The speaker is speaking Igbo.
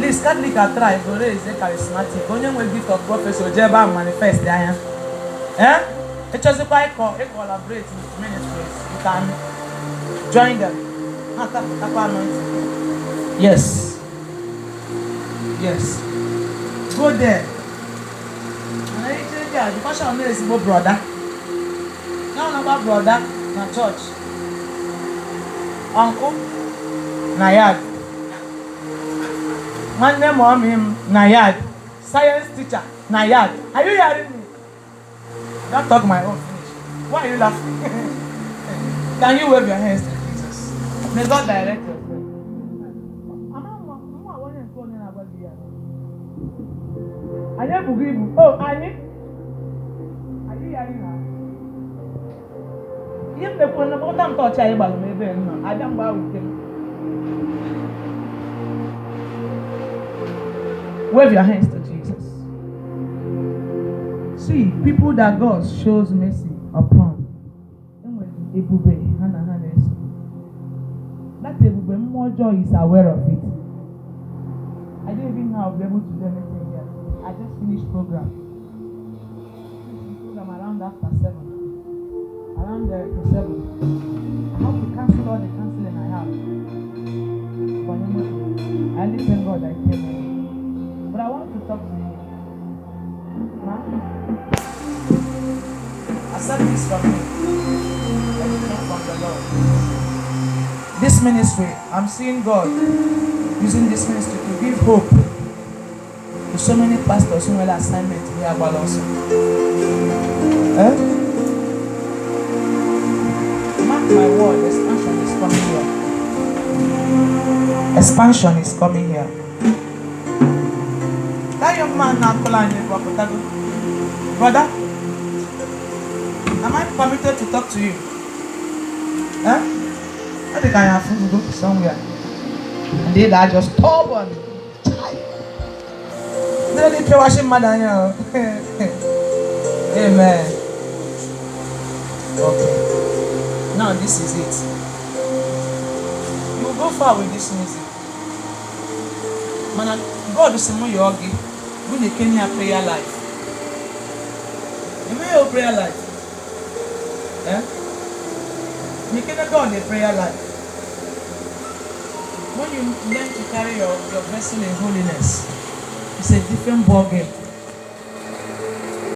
Least Catholic a try go raise charismatic onye nwe gift of prophecy o jee ebe ahụ manifest anya. Eh? Ịchọzikwa ịkọ collaborate with ministries, you can join them. Ha tapụtakwa anointing. Yes. Yes. Go there. Mana ije dị a, jụkwa na ezigbo brother. Ya ọ na-agba brother na church. Uncle na yard. Nwanne mummy m na yard. Science teacher na yard. Are you hearing me? Don't talk my own finish. Why are you laughing? Can you wave your hands to Jesus? May God direct your step. Ama mụ a onye nke onye na-agwa gị ya. Anyị ebughị ibu. Oh, anyị. Are you hearing her? Ihe m na-ekwu na mkpọta m tọọchị anyị gbara m ebe m nọ. Abịa mgbe ahụ ute m. Wave your hands to Jesus. See, people that God shows mercy upon, enwere ebube ha na ha na-eso. That ebube mmụọ ọjọọ is aware of it. I don't even know how I'll be able to do anything here. I just finished program. Finished program around after 7. Around to 7. I have to cancel all the canceling I have. For the motor. I only thank God I came in. But I want to talk to you. Ma, accept this from me. Let it come from the Lord. This ministry, I'm seeing God using this ministry to give hope to so many pastors who nwere assignment here agbala ọsọ. Eh? Mark my word, expansion is coming here. Expansion is coming here. That young man na-akụla anyị egwu ọpụtago. Brother, am I permitted to talk to you? Eh? Ọ dị ka anyị afụgo somewhere. And they are just stubborn. Chai. Ndị dị pịawashi mmadụ anya o. Amen. Okay. Now this is it. You will go far with this music. Mana God sị mụ yọọ gị bụ na Kenya prayer life. Eme ya prayer life. Eh? Nyekene God a prayer life. When you learn to carry your vessel in holiness, it's a different ball game.